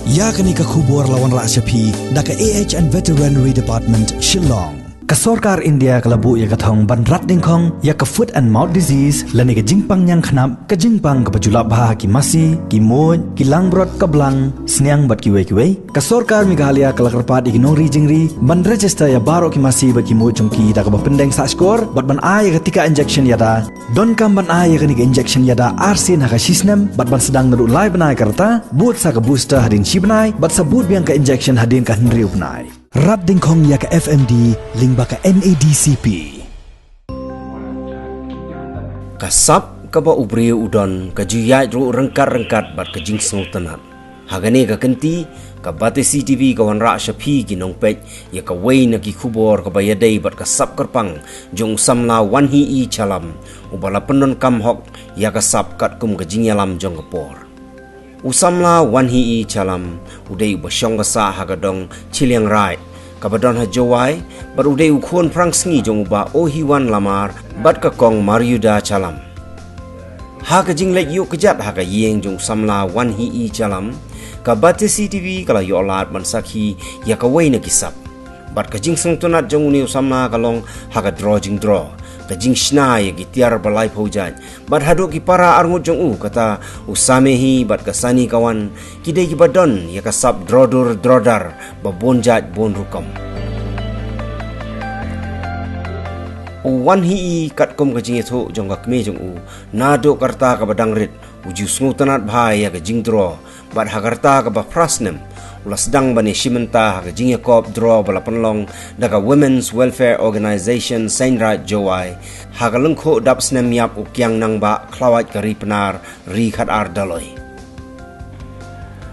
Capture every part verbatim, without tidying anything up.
Ïa kane ka khubor la wanrah sha phi da ka A H and Veterinary Department, Shillong. Ka sorkar India ka la buh ïa ka thong ban rat dingkhong ïa ka foot and mouth disease lane ka jingpang ñiangknap, ka jingpang kaba ju lap bha ha ki masi, ki muid, ki langbrot, ka blang, sniang bad kiwei kiwei. Ka sorkar Meghalaya ka la kyrpad ïa ki nongri jingri ban register ïa baroh ki masi bad ki muid jong ki da kaba pyndeng sahshkor bad ban ai ïa ka tika injection ïada. Donkam ban ai ïa kane ka injection ïada arsien ha ka shisnem bad ban sdang naduh lai bnai ka rta, bud sa ka booster hadien shi bnai bad sa bud biang ka injection hadien ka hynriew bnai. Rat dingkhong ïa ka F M D lyngba ka N A D C P. Ka sap kaba u briew u don ka ju ïaid ruh ryngkat ryngkat bad ka jingsngewtynnat. Ha kane ka kynti, ka Batesi T V ka wanrah sha phi ki nongpeit ïa kawei na ki khubor kaba ïadei bad ka sap kyrpang jong u samla Wanhi E Chalam, uba la pyndonkam hok ïa ka sap katkum ka jingïalam jong ka por. U samla Wanhi E Chalam u dei uba shong ka sah ha ka dong Chiliangrai kaba don ha Jowai, bad u dei u khun phrangsngi jong u Bah Ohiwan Lamar bad ka kong Mariuda Chalam. Ha ka jingleit ïuh kjat ha ka ïing jong u samla Wanhi E Chalam, ka Batesi T V ka la ïoh lad ban sakhi ïa kawei na ki sap. Bad ka jingsngewtynnat jong une u samla ka long ha ka draw jingdraw, ka jingshna ïa ki tiar ba laiphew jait, bad haduh ki para arngut jong u, kata u Samehi bad ka Sani Kawan, ki dei kiba don ïa ka sap draw dur draw dar ba bun jait bun rukom. U Wanhi E, katkum ka jingïathuh jong ka kmie jong u, naduh ka rta kaba dang rit u ju sngewtynnat bha ïa ka jingdraw, bad ha ka rta kaba phra snem u la sdang ban ïashim bynta ha ka jingïakop draw ba la pynlong da ka Women's Welfare Organization Seiñraij Jowai, ha ka lyngkhuh dap snem ïap u Kiang Nangbah Khlawait ka Ri Pnar Ri Khatar Daloi.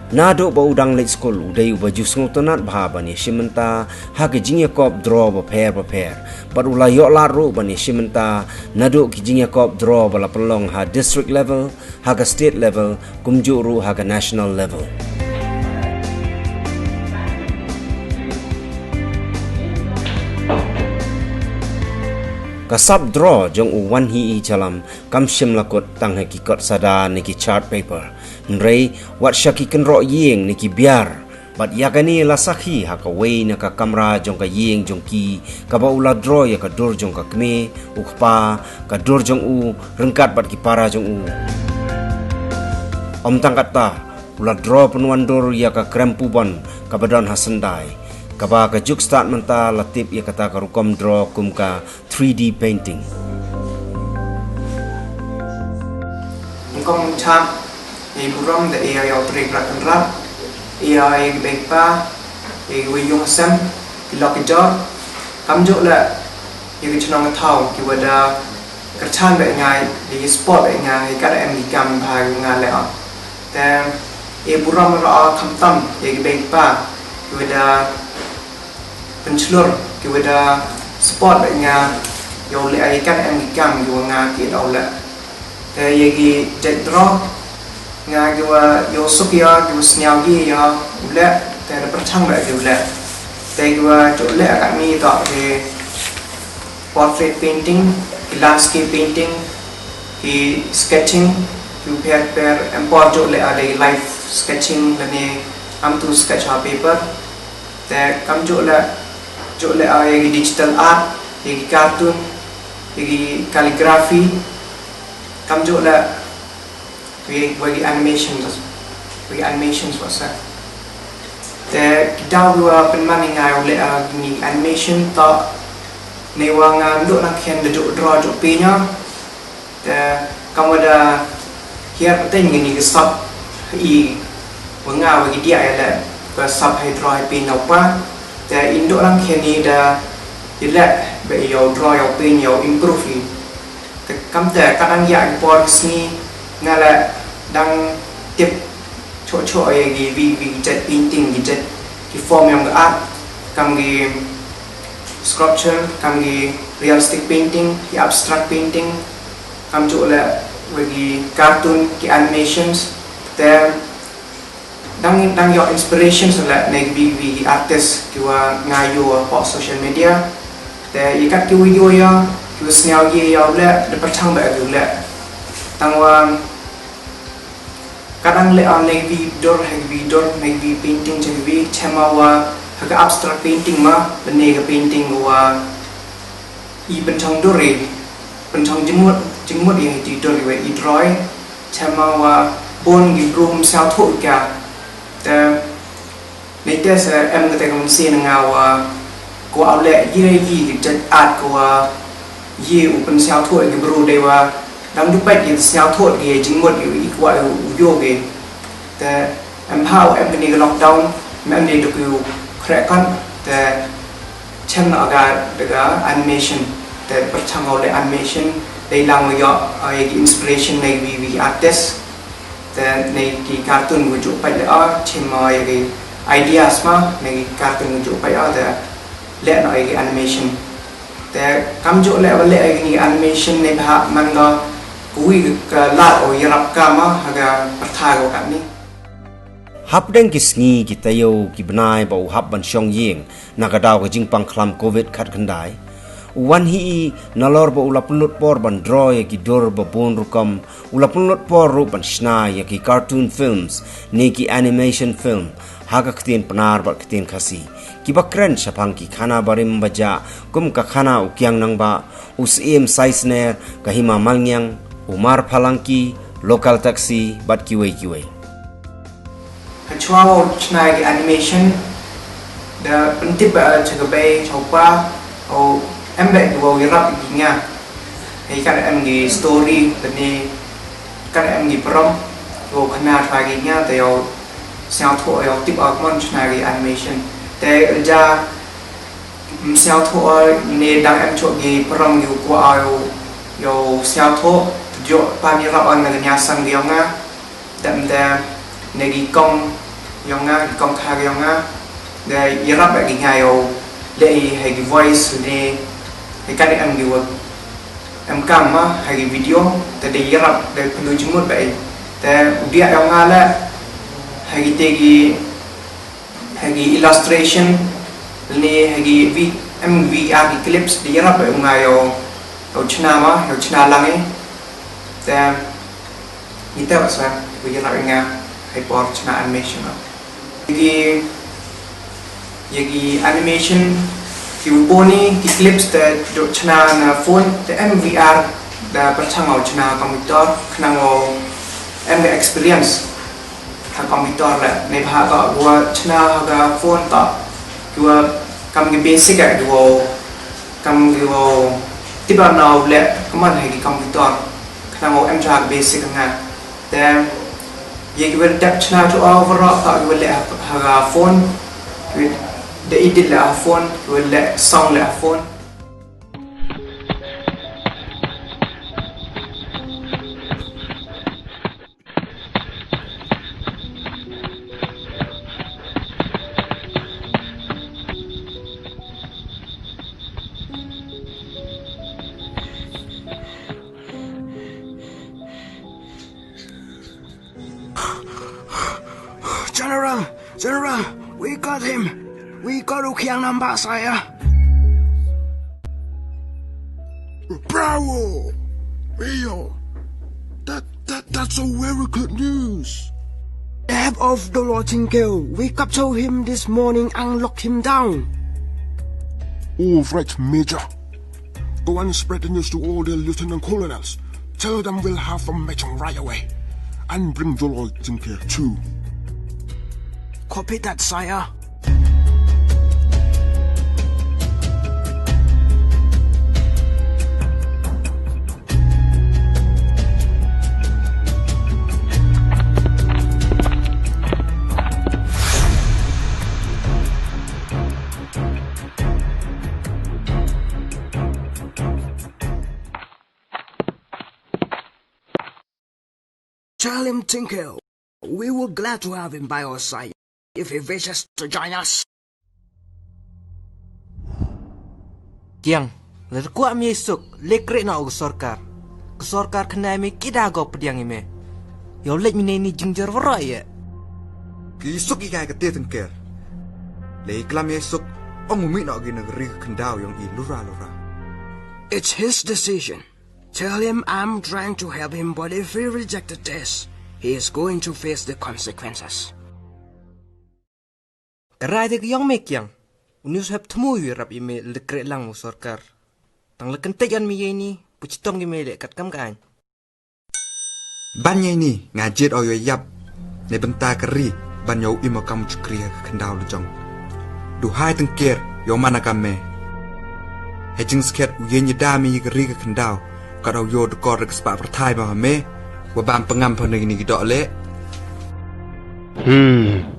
Naduh ba u dang leit skul u dei uba ju sngewtynnat bha ban ïashim bynta ha ka jingïakop draw bapher bapher, bad u la ïoh lad ruh ban ïashim bynta naduh ki jingïakop draw ba la pynlong ha district level, ha ka state level, kumjuh ruh ha ka national level. Ka sap draw jong u Wanhi E Chalam kam shym la kut tang ha ki kot sada ne ki chart paper, hynrei wat sha ki kynroh ïing ne ki biar. Bad ïa kane la sakhi ha kawei na ka kamra jong ka ïing jong ki, kaba u la draw ïa ka dur jong ka kmie, u kpa, ka dur jong u, ryngkat bad ki para jong u. Ym tang katta, u la draw pynwandur ïa ka krem pubon kaba don ha syndai, kaba ka juk stad mynta la tip ïa kata ka rukom draw kum ka three D painting. Nyngkong nyngkong, ïa burom da ïa u Trai Kynrad Kynrad, ïa ïa ki bei pa, ïa ki wei yung sem, ki lok ki jor, kamjuh leh ïa ki chnong ka thaw, ki wa da kyrchan bad nga, ïa ki support bad nga, ïa ka da em ki kam bha nga leh. Te ïa burom ruh khamtam ïa ki bei pa, ki wa da pynchlur, ki wa da support bad nga, ïa u leh ïa ka da em ki kam ki wa nga ki da u leh. Te ïa ki jait draw, nga ki wa ïa u suk ïa, ki wa sniaw ki ïa u leh, te da pyrchang bad ki u leh. Te ki wa ju leh kat mi toh ki portrait painting, ki landscape painting, ki sketching, ki u pher pher, em por ju leh ade live sketching lane am tu sketch ha paper. Te kamjuh leh, juh leh ïa ki digital art, ïa ki cartoon, ïa ki calligraphy, kamjuh leh ïa ki, ïa ki animations, ïa ki animations wa sa. Te ki daw wa pynman ïa nga u leh ïa ki animation toh ne wa nga ndu nang khen da juh draw juh paint ïa. Te kam wa da hiar pateng ngi ni ka sap i wa nga wa ki dia ïa leh ka sap hydro hi pin nau pa. Te indo lang khen i da i leh ba i ïa u draw ïa u pin ïa u improve i. Te kam te ka dang ïa ki por ki sngi nga leh dang tip choh choh ïa ki wi wi ki jait painting ki jait ki form ïa ka art kam ki sculpture kam ki realistic painting ki abstract painting. Kam juh leh wa ki cartoon ki animations te dang dang ïoh inspirations leh na ki bi ki artist ki wa nga ïoh hapoh social media. Te ïa kat ki wa ïoh ïa ki wa sniaw ïa ïa leh da pyrchang ba ïa leh tang wa Arang le ar nai vi dur, hai vi dur, nai vi painting, chai vi chema wa, ha ka abstract painting ma, bene ka painting wa, i pynchong dur i, pynchong jingmut, jingmut i hai ti dur i wa i draw i, chema wa, bon gi brum siaw thuk ka, te, nai te sa em ka te kam si na nga wa, ko au le, i re i, ki jat at ko wa, i u pynsiaw thuk ki bru de wa, dang du pait ki siaw thuk ki jingmut i, i ko wa u yo ki, te, em ha u em kani ka lockdown, em ni du ki u kre kan, te, chem na ga, da ga animation, te, pyrchang au le animation, te lang yo, ai ki inspiration na vi vi artist, te, na ki cartoon gu ju pait le, ah, chem ma ya ki ideas ma, na ki cartoon gu ju pait, ah, te, le na ya ki animation. Te, kam ju le, le ya ki animation ne bha man ga, kui ka la o yarap ka ma, ha ga pyrtha go kat ni. Hapdeng ki sngi ki taïew ki bnai ba u hap ban shong ïing na ka daw ka jingpang khlam covid khat khyndai. U wan hi i nalor ba u la pynlut por ban draw ïa ki dur ba bun rukom, u la pynlut por ruh ban shna ïa ki cartoon films ne ki animation film ha ka ktien Pnar bad ktien Khasi. Ki ba kren shaphang ki khana barim bajah kum ka khana u Kiang Nangbah, u Syiem Saisner, ka Hima Malngiang, u Mar Phalangki, Local Taxi bad kiwei kiwei. Hachwa u chna ki animation da pyntip ba cha ka bei cha u pa u em ba ki wow yarap ki nga. Hei kan em ki story bani kan em ki prom u khana chwa ki nga te yow sñiaw tho yow tip ak mon chna ki animation. Te ja sñiaw tho ne dang em chok ki prom ki u kwa yow sñiaw tho jo pa ni rap an na ki nya sang ki yong nga. Dam da na ki kong yong nga, ki kong kha yong nga. Da yarap ba ki nga yow le i hai ki voice ne hai ka em ki wa em kam ma hai ki video da da yarap da pyndu jingmut ba i. Da u dia yong nga le hai ki te ki hai ki illustration ne hai ki vi em V R ki clips da yarap ba u nga yow yow chna ma yow chna lang i. Da Ngi te sa ku ïa nga hai por chna animation. Ki ïa ki animation ki u boni ki clips te do chna na phone te em V R da pyrchang au chna computer khnang au em ka experience ha computer le ne bha ka wa chna ha ka phone ta ki wa kam ki basic a ki wa kam ki wa tiba nau le kaman ha ki computer khnang au em cha ka basic nga. Te ïa ki wer dep chna tu overall ka ki wer le ha phone, ki wer de edit le ha phone, ki wer le song le ha phone. General, General, we got him. We got Ukiang Nambasaya. Bravo! Rio! That, that, that's a very good news. The help of the Lord Tingkeo, we captured him this morning and locked him down. All right, Major. Go and spread the news to all the lieutenant colonels. Tell them we'll have a meeting right away. And bring Dolor Jinker too. Copy that, sire. Tell him, Tinker, we will glad to have him by our side if he wishes to join us. Kiang, la kwah mi suk, lek re na u sorkar. Ka sorkar kena mi kida go pediang ime. Yow lek mi ne ni jingjar wara ye. Ki suk i kai ka te Tinker. Le klam ye suk, ong umi na gi na ri ka khendaw yong i lura lura. It's his decision. Tell him I'm trying to help him, but if he rejected this, He is going to face the consequences. Ka rai de ka yong me kiang. Uni u hep thmu yu rap i me le kre lang u sorkar. Tang le kentek an mi ye ni, pu chitong i me le kat kam ka ain. Ban ye ni, nga jet o yo yap. Ne benta ka ri, ban yo imo kam chukri ha ka khandau le jong. Du hai tengker, yo mana kam me. He jing sket u ye ni da mi ka ri ka khandau. Kat o yo de kor ka spa perthai ma me. Wa bam pengam pa ne ni ki dok le. Hmm.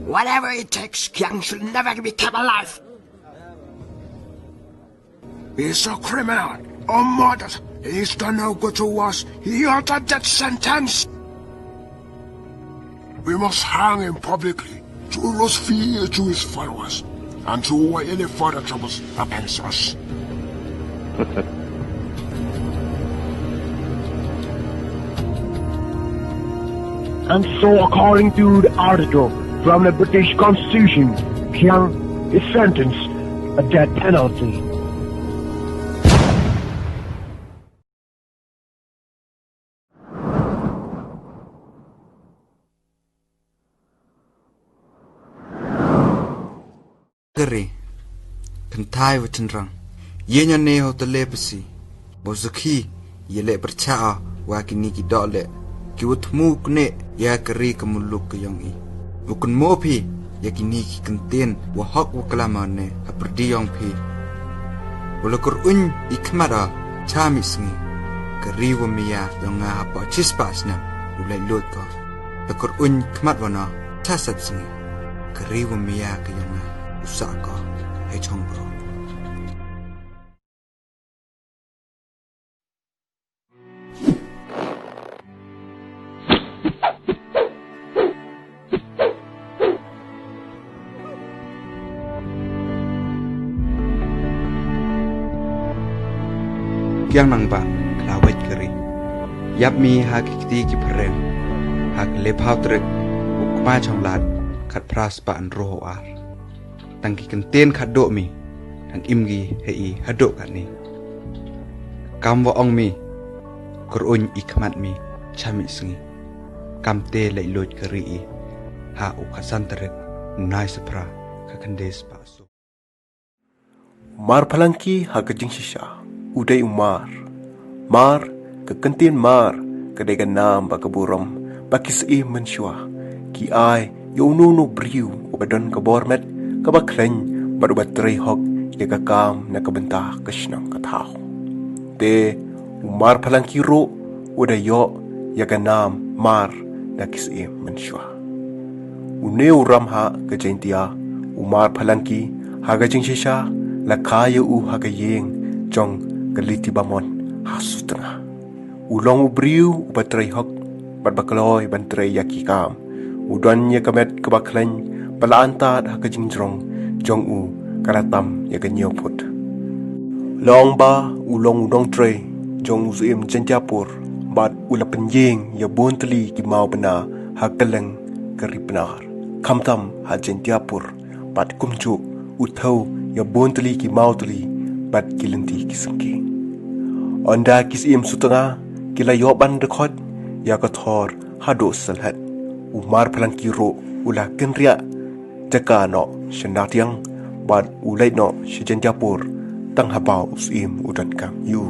Whatever it takes, Kiang should never be kept alive. He's a criminal, a murderer. He's done no good to us. He earned a death sentence. We must hang him publicly to rouse fear to his followers and to avoid any further troubles against us. And so, according to the article from the British Constitution, Kiang is sentenced a death penalty. Kari. Kynthai wa chynrang. Ye nya ne ho tale pasi. Bo zakhi, ye le perchaa wa kini ki dok le. Ki wa thmu kne ya kari ka muluk ka yong i. U kynmo phi, ya kini ki kyntien, wa hok wa klama ne, ha perdi yong phi. Wa la kur uñ i khmat a, cha mi sngi. Kari wa mia yong nga ha pa chispa snem, u lai lut ko. La kur uñ khmat wa na, cha sat sngi. Kari wa mia ka yong nga, u sa ko, hai chong bro. Kiang nang ba, khlawait kari. Yap mi ha ki kti ki phareng, ha ki lephaw trek, u kma chong lad, khat phra spah hynriew ar. Tang ki kyntien khatduh mi, tang im gi hei i haduh katni. Kam wa ong mi, kur uñ i khmat mi, cha mi sngi. Kam te leit luid kari i, ha u khasan tarik, nai sapra, ka khyndai spah so. Mar Phalangi ha ka jingshisha, u dei u mar. Mar, ka kyntien mar, ka dei ka nam ba ka burom, ba ki syiem mynshuwa, ki ai, ya uno uno briew, uba don ka bor met, kaba khlaiñ, bad uba trei hok, ya ka kam, na ka bynta, ka shnong ka thaw. Te, u Mar Phalangi ruh, u da yoh, ya ka nam, mar, na ki syiem mynshuwa. Une u ram ha ka Jaintia, u Mar Phalangi, ha ka jingshisha, la kha ya u ha ka ïing, jong ka Liti Bamon, ha Sutnga. U long u briew, uba trei hok, bad ba kloi, ban trei ya ki kam. U don ya ka met kaba khlaiñ, ba la antad ha ka jingjrong, jong u, ka la tam ya ka hynñiew phut. Long ba, u long u nongtrei, jong u Syiem Jaintiapur, bad u la pynïeng, ya bun tylli ki maw bna, ha kylleng ka Ri Pnar. Khamtam ha Jaintiapur, bad kumjuh u thew ya bun tylli ki maw tylli bad ki lynti ki syngkien. Ynda ki syiem Sutnga ki la ïoh ban dkhot ya ka thor haduh Sylhet. U Mar Phalangi ruh u la kynriah jaka noh sha Nartiang bad u leit noh sha Jaintiapur tang haba u syiem u donkam ïa u.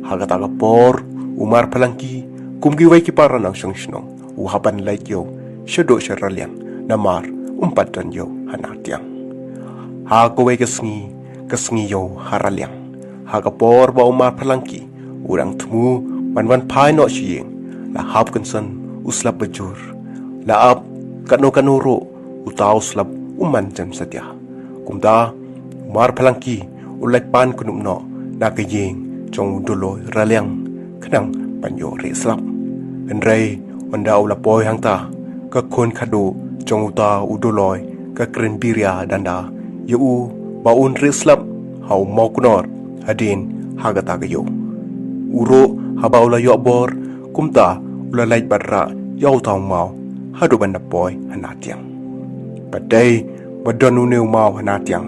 Ha kata ka por u Mar Phalangi kum kiwei ki para nongshong shnong u hap ban leit ïew shaduh sha Raliang namar um pat don ïew ha Nartiang. Ha kawei ka sngi, ka sngi ïew ha Raliang. Ha ka por ba u Mar Phalangi u dang thmu ban wan phai noh sha ïing, la hap kynsan u slap bajur. La ap katno katno ruh uta u slap um man jem satia. Kumta u Mar Phalangi u leit pan knup noh na ka ïing jong u Doloi Raliang khnang ban ïoh rieh slap. Hynrei ynda u la poi hangta ka khun khadduh jong uta u Doloi ka kren biria danda ïa u ba un rieh slap ha u Mawknor hadien ha kata ka ïew. U ruh haba u la ïoh bor kumta u la leit bad rah ïa uta u maw haduh ban da poi ha natiang. Bad dei ba don une u maw ha natiang,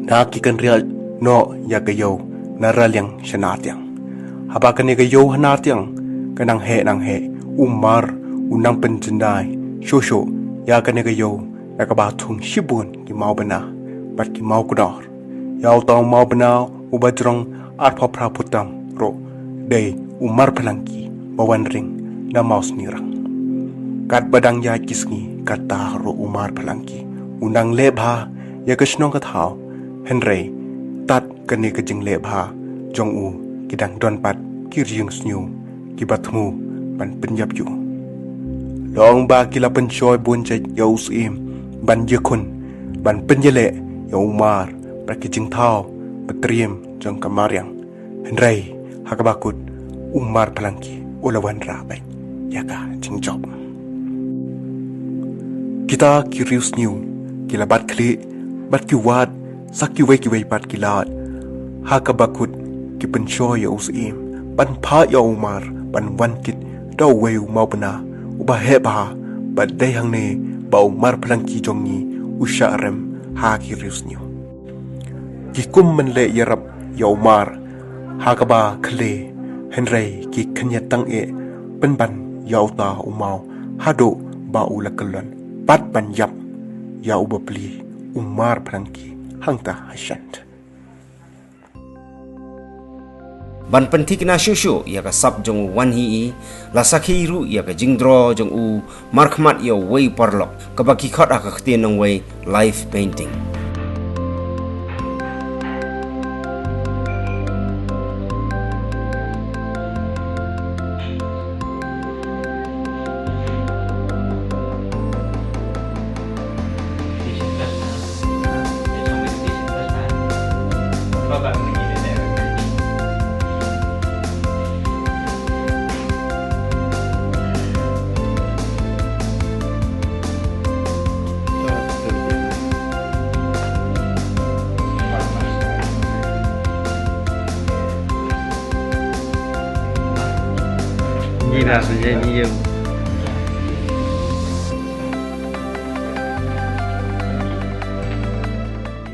na ki kynriah noh ïa ka ïew na raliang sha natiang. Haba kane ka ïew ha natiang ka nang heh nang heh, u mar u nang pynjyndai shuh shuh ïa kane ka ïew da kaba thung shibun ki maw bna bad ki maw kdor. Ïa uta u maw bna uba jrong arphew phra phut tam ruh dei u mar phalang ki ba wan ring na Mawsynrang. Katba dang ïaid ki sngi, kata ruh u mar phalang ki u nang leh bha ïa ka shnong ka thaw. Hynrei tad kane ka jingleh bha jong u, ki dang don pat ki riewsniew kiba thmu ban pynïap ïa u. Long ba ki la pynshoi bun jait ïa u syiem ban ïakhun, ban pynïaleh ïa u mar bad ki jingthaw ba triem jong ka mariang. Hynrei ha kaba kut, u mar phalang ki u la wanrah beit ïa ka jingjop. Kita ki riewsniew ki la bat khlieh bad ki wad sa kiwei kiwei pat ki lad. Ha kaba kut, ki pynshoi ïa u syiem ban phah ïa u mar ban wan kit da uwei u maw bna uba heh bha. Bad dei hangne ba u mar phalang ki jong ngi u shah rem ha ki riewsniew. Ki kum ban leh ïarap ïa u mar ha kaba khleh, hynrei ki khynñiat tang eh pynban ïa uta u maw haduh ba u la kyllon bad ban ïap ïa u bapli u mar phalang ki hangta ha shyieng. Ban pynthikna shuh shuh ïa ka sap jong u Wan Hi I, la sakhi ruh ïa ka jingdro jong u markhmat ïa uwei u paralok, kaba ki khot ha ka ktien nongwei live painting. Ngi da sa je ni yem.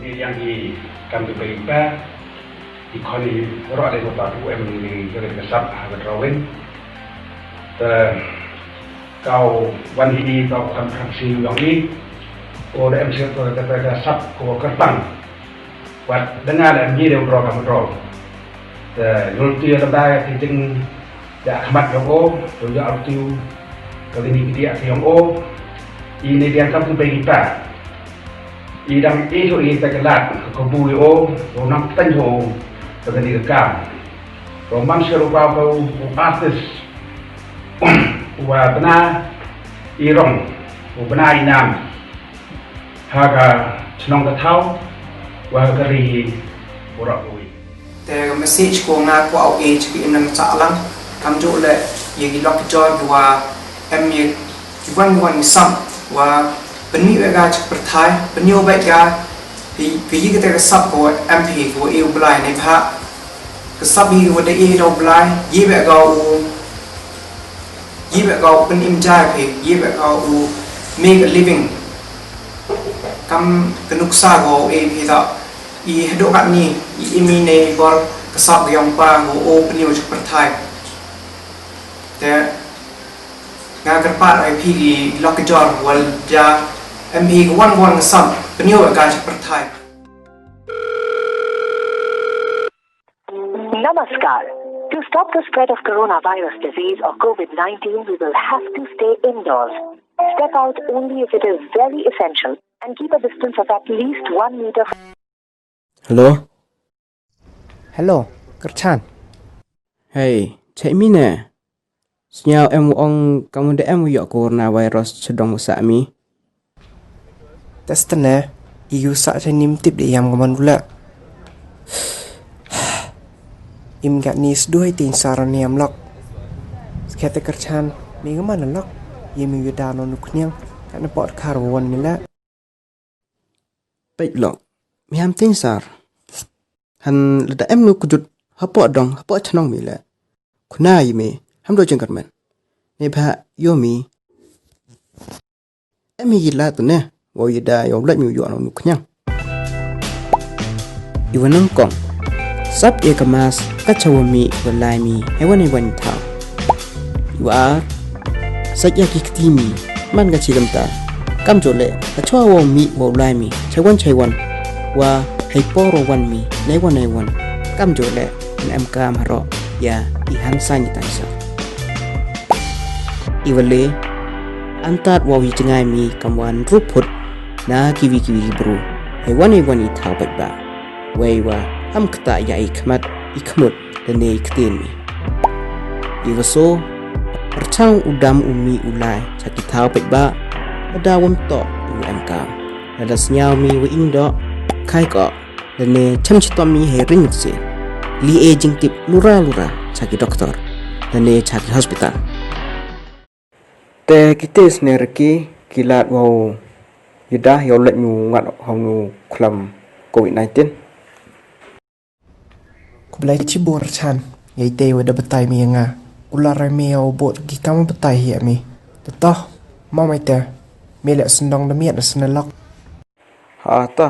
Ni yang hi kam tu bai pa. Ki khon i roh dei ko pa u em ni ni ka sap ha ka drawing. Te ka u Wan Hi I ka u khon phrang si yong i. Ko da em si ko ka ka sap ko kyrpang. Wat dengar da em ni dei u draw ka u draw. Te lul ti da da ki jing da khmat yong o, to ya u tiu ka ni ki dia yong o. I ni dia kam tu bai kita. I dang i to i ta ka lad ka bu i o, u nang tan ho ka ni ka kam. Ko man sha rupa ko u artist u wa bna i rong, u bna i nam. Ha ka chnong ka thaw wa ka ri u rak u i. Te ka message ko nga kwah ai sha ki nongshah lang, kam ju leh ïa ki lok jor ki wa em ïa ki wan wan ki sap wa pynmih beit ka sha pyrthai, pynïoh beit ka, phi, phi ïa kata ka sap ko em phi ko ïa u Blai ne bha. Ka sap hi wa da ïa da u Blai, ïa beit ka u, ïa beit ka u pynim jai phi, ïa beit ka u make a living. Kam ka nuksa ko ïa phi ta. I haduh katni, i imi ne bor ka sap ka yong pa ko o pynïoh sha pyrthai. Te nga kyrpad ai phi ki lok jor wal ja em hi ka wan wan ka sap pynïoh ka sha pyrthai. Namaskar. To stop the spread of coronavirus disease or COVID nineteen, we will have to stay indoors. Step out only if it is very essential and keep a distance of at least one meter. Hello? Hello, Kyrchan. Hey, check mi ne. Sñiaw em u ong kam u da em u yoh coronavirus chadong u sah mi. Testene, i u sah cha nim tip de yam kaman u la. Im gat ni sduh i tin sar ni am lok. Skete Kyrchan, mi kaman lok. Yem u da no nuk niang, kat na pot kar won ni la. Peit lok. Mi ham tin sar. Han lada em nu kujut hapoh dong hapoh chnong mi le. Khuna i mi ham do jingkyrmen. ne bha ïoh mi. Em hi la tne wow ïada yow lait mi u ïoh na u khñiang. Iwa nang kong. Sap e ka mas ka chawa mi wa lai mi hewan hewan thaw. Iwa ar. Sa ya ki kti mi man ka chi gamta. Kam jole ka chawa wow mi wow lai mi chaiwan chaiwan. Wa hei por wan mi naiwan naiwan. Kam jole an em kam haro ya i han sa ni tang sa. Iwa le. Antat wow hi jngai mi kam wan ruput na kiwi kiwi bru. Hewan hewan i thaw bait ba. Wei wa am kta ya i khmat i khmut da ne i ktien mi. Iwa so. Rchang u dam u mi u lai cha ki thaw pek ba. Ada wam to u em ka. Ada sñiaw mi wa ing do. Khai ko. Da ne cham chitom mi he ring si. Li e jingtip lura lura cha ki doktor. Da ne cha ki hospital. Te ki test ne reki ki lad wow ïada yow lait ñu ngat hong ñu khlam covid nineteen. Kublai chibun Rchan, ya ite wa da batai mi ya nga. Kula rai mi ya u bot ki kam batai hi mi. Tatoh, ma mai te. Mi lek sendong da miat da senelok. Ha ta,